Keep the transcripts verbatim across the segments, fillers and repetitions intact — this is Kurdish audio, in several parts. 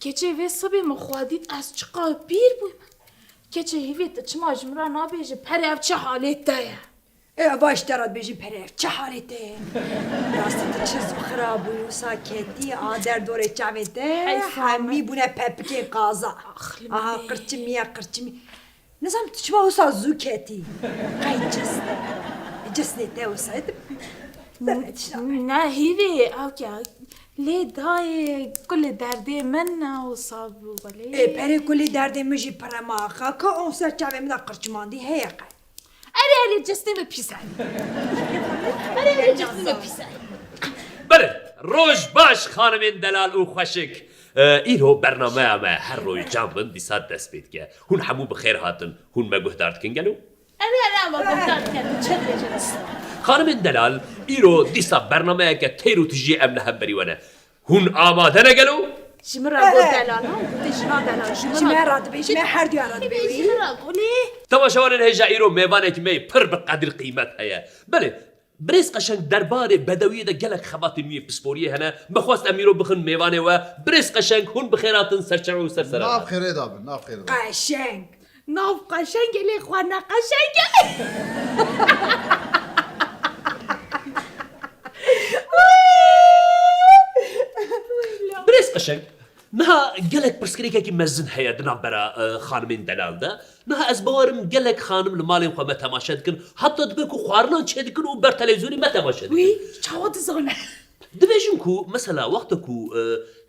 Keçê vê sibê min xwe dît, ez çiqas pîr bûyim. Keçê hîvê, tu çima ji min re nabêjî, perê ev çi halê te ye? E, va ji te re dibêjim, perê ev çi halê te ye? Rastî tu çi zû xira bûyî, wisa ketî, a derdorê çavê te, Heyfa hemî me. bûne pepikên qaza. Ax, li Aha, me. qirçimî ye, qirçimî. Nizam tu çima wisa zû ketî? Qey cisn. Cisnê te wisa. Ne hîvê, ew ke lê dayê kulê derdê min ne wisa bû belê. Ê, perê kulê derdê min jî pire ma. Xaka on ser çavê min de qirçimandî heye qey. Erê, erê, cisnê min pîs e. Erê, erê, cisnê min pîs e. Belê, roj baş xanimên delal û xweşik. E, îro bernameya me her roj cem bin dîsa dest pê dike. Hûn hemû bi xêr hatin. Hûn me guhdar dikin gelo? Erê, erê, em guhdar dikin. Çi dibêjin? Xanimên delal, îro dîsa bernameyeke têr û tijî em li hemberî we ne. Hûn amade ne gelo? Ji min re got delal, ha? Gote jina delal, ji min Ji re me got. re dibêjin, me her duya re dibêjin. Ji min re got, lê? Temaşevanên hêja, îro mêvanekî me pir bi qedir qîmet heye. Belê, Birêz Qeşeng derbarê bedewiyê de gelek xebatên wî yê pisporiyê hene. Me xwest em îro bixin mêvanê we. Birêz Qeşeng, hûn bi xêr hatin ser çav û ser serana. Nav xêrê da bin, nav xêrê da bin. Qeşeng. Nav qeşeng e, lê xwe ne qeşeng e. Birêz Qeşeng, niha gelek pirsgirêkekî mezin heye di navbera, e, xanimên delal de. Niha ez bawerim gelek xanim li malên xwe me temaşe dikin, heta dibe ku xwarinan çêdikin û ber televîzyonê me temaşe dikin. Wî çawa dizane? Dibêjin ku mesela wexta ku, e,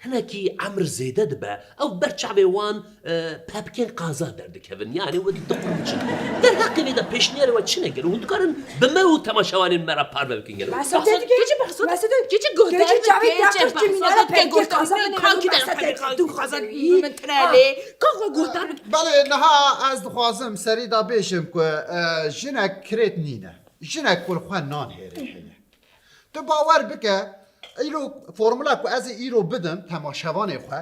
hinekî emir zêde dibe, ew ber çavê wan, e, pepikên qaza derdikevin, yanî wek diqurmiçin. Derheqê vê de pêşniyarê we çi ne gelo? Hûn dikarin bi me û temaşevanên me re parve bikin gelo? Behsa te dike. Keçi behsa te, Behsa te. keçi guhdar Keçi çavê te qirçimîne re pepikê qaza bine. Kankî de pepikê qaza min tine lê. Kaka guhdar. Belê, niha ez dixwazim serî de bêjim ku, e, jinek kirêt nîne. Jinek ku li xwe nan hêrê heye. Tu bawer bike, îro formula ku ez ê îro bidim temaşevanê xwe,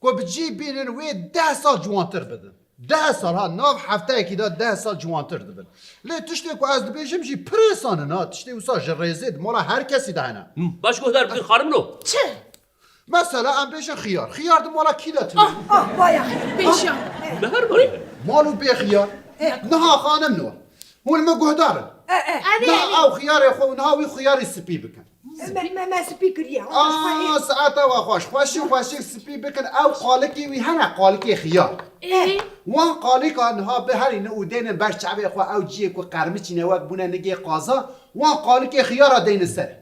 ku bi cî bînin wê deh sal ciwantir bidin. Deh sal ha, nav hefteyekî de deh sal ciwantir dibin. Lê tiştê ku ez dibêjim jî pir êsan in ha, tiştê wisa ji rêzê di mala her kesî de hene. Hı, baş guhdar bikin xanimno. Çi? Mesela em bêjin xiyar. Xiyar di mala kî de tune? Ah, ah, vaya xiyar. Pêşiya. Li her malê hene. Mal û bê xiyar. Eh. Niha xanim niha. Hûn li min guhdar in. Eh, eh. Niha ew xiyarê xwe û niha wî xiyarê spî bikin. Me, me, me spî kiriye. Aa, saeta we xweş. Xweşik, xweşik spî bikin. Ew qalikê wî hene, qalikê xiyar. Ê? Wan qalika niha biherînin û deynin ber çavê xwe, ew ciyê ku qermiçî ne wek bûne nigê qaza, wan qalikê xiyara deynin ser.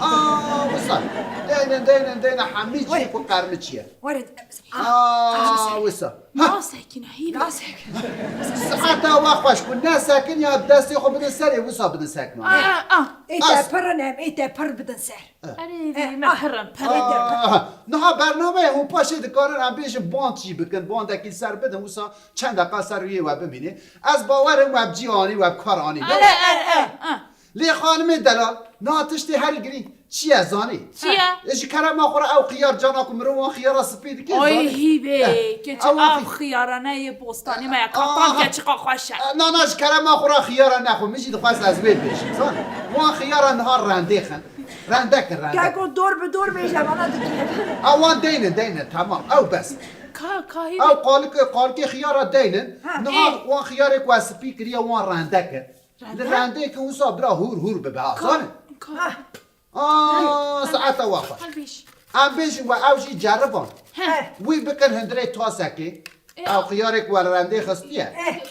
Aa, wisa. Deynin, deynin, deynin, hemî ciyê ku qermiçî ye. Were. Aa, wisa. Ha. Nasekine, hîvê. Nasekine. Saeta we xweş ku nesekin ya destê xwe bidin serê, wisa bidin sekna. Aa, aa. Ê te pir in em, ê te pir bidin ser. Erê, Eh, me ah, pir in, pir in. Aha. Niha bernameyê hûn paşê dikarin em bêjin band jî bikin, bandekî ser bidin, wisa çend deqa ser rûyê we bimîne. Ez bawer im we bi cî anî, we bi kar anî. Erê, erê, erê. Lê xanimê delal, niha tiştê herî girîng çi ye zanî? Çi ye? E, ji kerema xwe re ew xiyar cana ku mirov wan xiyara spî dike, Oy zanî? Hîvê, Eh, keçi ew ew xi- xiyara ne yê bostanê me ye. Kapan keçiqa xweş e. Eh, na, na, ji kerema xwe re xiyara nexwe, min jî dixwest ez wê bêjim, zanî? Wan xiyara niha rendê xin. Rende kin, rende. Gel ku dor bi dor bêje, bana dikî. A wan deynin, deynin, tamam, ew bes. Ka, ka hîvê. Ew qalik, qalikê xiyara deynin. Ha. Niha ê. Wan xiyarê ku ez spî kiriye, wan rende kin. Li rendê kin wisa bira hûr hûr bibe, ha, zanî? Ka. Aa, saeta we xweş. Em bêjin we ew jî ceriban. He. Wî bikin hundirê tasekê. Ew xiyarê ku we li rendê xistiye.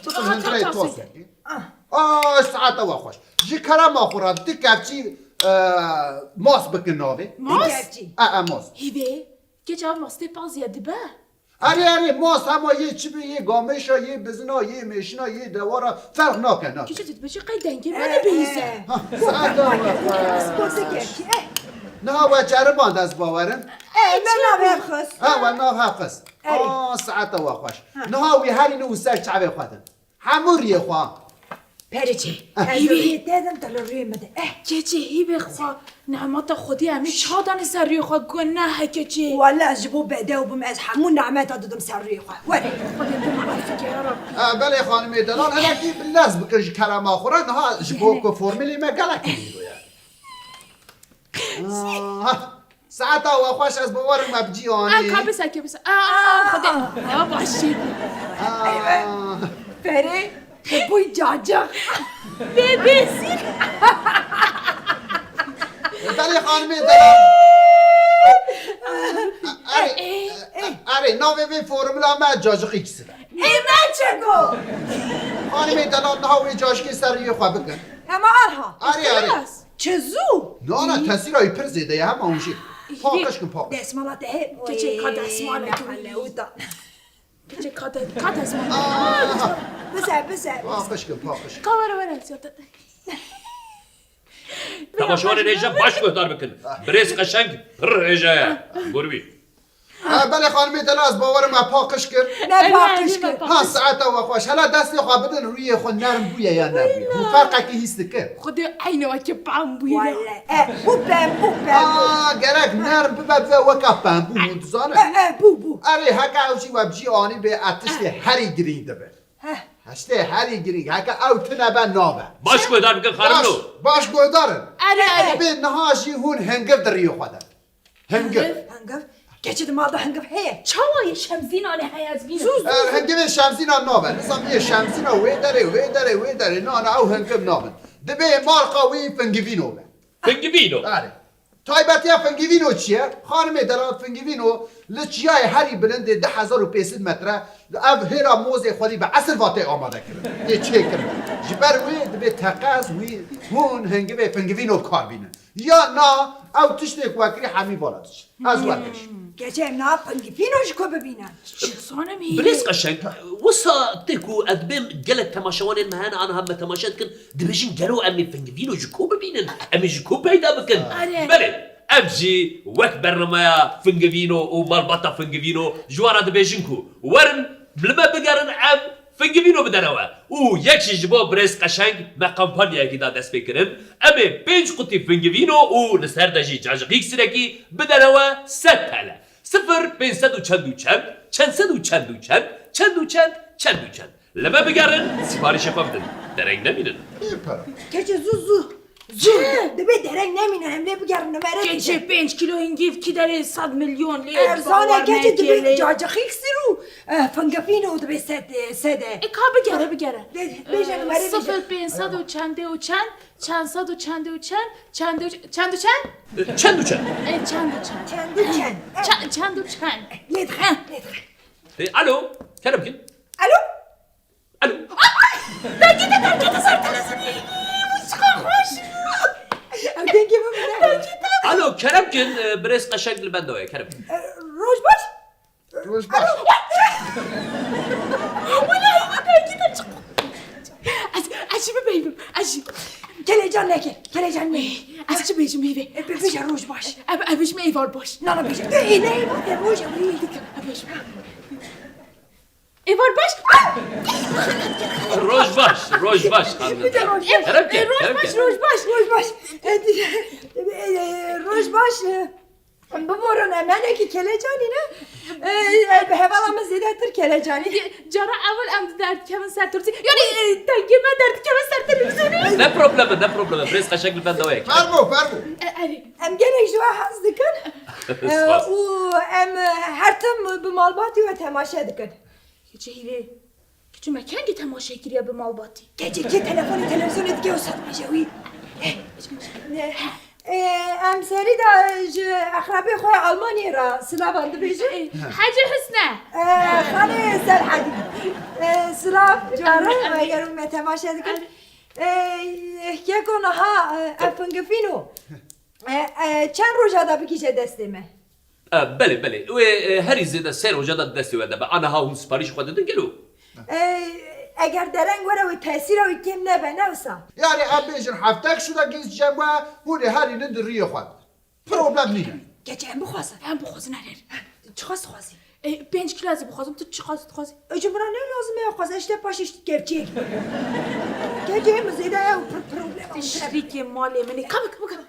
Bikin hundirê tasekê. Aa, saeta we xweş. Ji kerema xwe re du kevçî, e, mas bikin navê. Mas? Du kevçî. E, e, mas. Hîvê, keça mastê paziye dibe? Erê, erê, mas hema yê çi be, yê gamêşa, yê bizina, yê mêşina, yê dewara, ferq nake, nake. Kişî tu dibêjî qey dengê me dibihîze. Ha, saeta we xweş. Niha we ceriband ez bawerim. E, me nav hev xist. Ha, we nav hev xist. Erê. Aa, saeta we xweş. Niha wî herîne û ser çavê xwe din. Hemû riyê xwe. Perê çê. Eh. Ez rûyê te dim, tu li rûyê min de. Eh. Keçê hîvê xwe, nemeta Xwedê em ê çawa danê ser rûyê xwe, guneh e keçê. Wele ez ji bo bedew bim, ez hemû nemeta didim ser rûyê xwe. Were. Xwedê tu me efike ya Rabbî. Eh, belê xanimê delal, hinekî bi lez bikin ji kerema xwe re, niha ji bo ku formîlê me gelek girîng bûye. Ah, Saeta we xweş, ez bawerim me bi cî anî. Aa, ka bise, ka bise. Aa, aa, Xwedê. Aa, baş çêbû. Aa. Ferê, te bûy cacix. Bê bêsîn. Belê xanimê delal. Erê, erê, navê vê formula me cacixî kisir e. Ê me çeko. Xanimê delal, niha wê cacikê ser riyê xwe bikin. Hema arha. Arê, arê. Çi zû? Na, na, tesîra wî pir zêde ye, hema hûn jî. Paqij kin, paqij. Desmala te hê. Keçê ka desmala ki wî. Keçê ka de-, ka desmala. Aa! Bize, bize. Paqij kin, paqij. Ka were, were, ziyade. Temaşevanên hêja baş guhdar bikin. Birêz Qeşeng pir hêja ye. Gor bî. Ha, belê xanimê delal, ez bawerim me paqij kir. Me paqij kir. Ha, saeta we xweş. Hela destê xwe bidin rûyê xwe, nerm bûye ya nebûye. Hûn ferqekî hîs dikin? Xwedê eyne weke pembûye. Wele, e, bû pembû, pembû. Aa, gerek nerm bibe, bibe weka pembû, hûn dizanin? E, e, bû, bû. Erê, heke ew jî we bi cî anî bê, e, tiştê herî girîng dibe. Heh. Tiştê herî girîng, heke ew tune be, nabe. Baş guhdar bikin, xanimno. Baş, baş guhdar in. Erê, erê. Dibê niha jî hûn hingiv di riyê xwe de. Hingiv. Hingiv? Hingiv? Keçê di mal de hingiv heye? Çawa ye, şemzînanê heye ez bînim? Zû, zû, zû. Hingivê şemzînan nabe. Nizam yê şemzîna wê derê, wê derê, wê derê. Na, na, ew hingiv nabin. Dibê marka wî Fingivîno be. Fingivîno? Erê. Taybetiya Fingivîno çi ye? Xanimê delal, Fingivîno li çiyayê herî bilind ê du hezar û pênc sed metre, ev hêla mozê xwedî bi esir va tê amade kirin. Tê çêkirin. Ji ber wê dibê teqez wî hûn hingivê Fingivîno bi kar bînin. Ya na, ew tiştê ku we kirî hemî vala diçin. Ez werdiş. Keçê em niha Fingivîno ji ku bibînin? Ji zanim hîrê. Birêz Qeşeng, wisa tê ku ez dibêm gelek temaşevanên me hene, aniha me temaşe dikin, dibêjin gelo em ê Fingivîno ji ku bibînin? Em ê ji ku peyda bikin? Are. Belê, ev jî wek bernameya Fingivîno û malbata Fingivîno ji wan re dibêjin ku werin li me bigerin, em Fingivîno bidene we. Û yek jî ji bo Birêz Qeşeng me kampanyayekî da destpêkirin. Em ê pênc qutî Fingivîno û li ser de jî cacixî îksirekî bidene we sed T L. Sifir pênc sed û çend û çend, çend sed û çend û çend, çend û çend, çend û çend. Li me bigerin, siparîşê xwe bidin. Dereng nemînin. Ê pera. Keçê zû, zû. Zû. Çi? Dibê dereng nemîne, em lê bigerin, li me re. Keçê pênc kîlo hingîv kî derê sed milyon lê. Erzan e, keçê dibê cacixî îksir û, e, Fingivîno dibê sed, e, sed e. E, ka bigere, bigere. Bê-, bêje, e, li me re bêje. Sifir pênc sed û çendê û çend, çend sed û çendê û çend, çend û, çend û çend? E, çend û çend. E, çend û çend. Çend û çend. Çe-, çend û çend. Lê dixe, lê dixe. E, alo, kerem kin. Alo? Alo. Ay, ay! Dengê te derkete ser televizyonê. Wî çiqa xweş. Ew dengê min bide. Alo, kerem kin, e, Birêz Qeşeng li benda ye, kerem kin. E, roj baş. Roj baş. Wela, wela, dengê te çiq-, ez, ez jî bibeynim, ez jî. Kelecan neke, kelecan neke. Ez çi bêjim hîvê? E, be-, bêje roj baş. Ev, ev bêjim êvar baş. Na, na, bêje. E, ne êvar, e, roj, e, roj. Ev bêjim. Êvar baş. Roj baş, roj baş, xanime. Bir de roj baş. Kerem ke, e, roj kerem baş, ke. Roj baş, roj baş. E, e, e, roj baş, e, biborin, em hinekî kelecanî ne? E, e, bi hevala min zêdetir kelecanî. Cara ewil em derdikevin ser televîzyonê. Yanî, e, dengê me derdikevin ser televîzyonê. Ne probleme, ne probleme. Birêz Qeşeng li benda we ye. Fermo, fermo. E, erê. Em gelek ji we hez dikin. E, spas. Û em, e, her tim bi malbatî we temaşe dikin. Keçê hîrê. Keçê me kengî temaşe kiriye bi malbatî? Keçê kê telefonê televîzyonê dike wisa dibêje wî. Eh, eh, em serî de ji exrebê xwe ya Almanyê re silavan dibêjin. Eh, Hecî Hisne. Eh, xalê Selhedî. Eh, silav, cû re, eger me temaşe dikin. Eh, keko niha, eh, ev Fingifîno. Eh, eh, çend roja da bigihîje destê me? E, belê, belê. Wê, e, herî zêde sê roja de destê we de be. Aniha hûn siparîş xwe didin gelo? E, eger dereng were wê tesîra wî kêm nebe, ne wisa? Yani em bêjin heftek şû de gihîşt cem we, hûn ê herînin di riyê xwe de. Problem nîne. Keçê em bixwazin. Em bixwazin, her her. Çiqas dixwazî? E, pênc kilo ez ê bixwazim, tu çiqas dixwazî? E, ji min re ne lazim e, xwaz, işte paşê kevçiyek. Keçê min zêde ye û pir problem. Te şirîkê malê min ê. Ka bik, bik.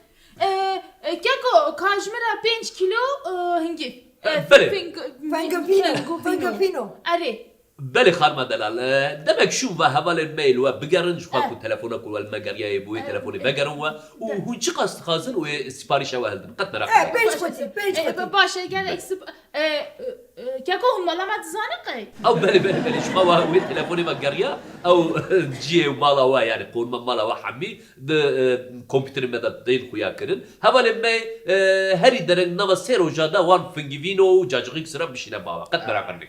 E, e, keko, ka ji min re pênc kilo, e, hingîv. E, e, belê. Fing-, fingofino, fingofino. Fingofino. Erê. Belê xanima delal, e, demek şûn ve hevalên me yê li we bigerin, ji xwe ku telefona ku we li me geriyayê bi wê telefonê vegerin we û hûn çiqas dixwazin wê siparîşa we hildin. Qet meraq E, pênc qutî, pênc qutî. Baş e, gelek sp- e, e, e, keko hûn mala me dizanin qey? Ew belê belê belê ji xwe we wê telefonê me geriya, ew ciyê mala we, yani qonuma mala we hemî di e, kompîterê me de tên xuya kirin. Hevalên me e, herî dereng nava sê roja de wan fingivîno û cacixîk sira bişîne ba we. Qet meraq nebin.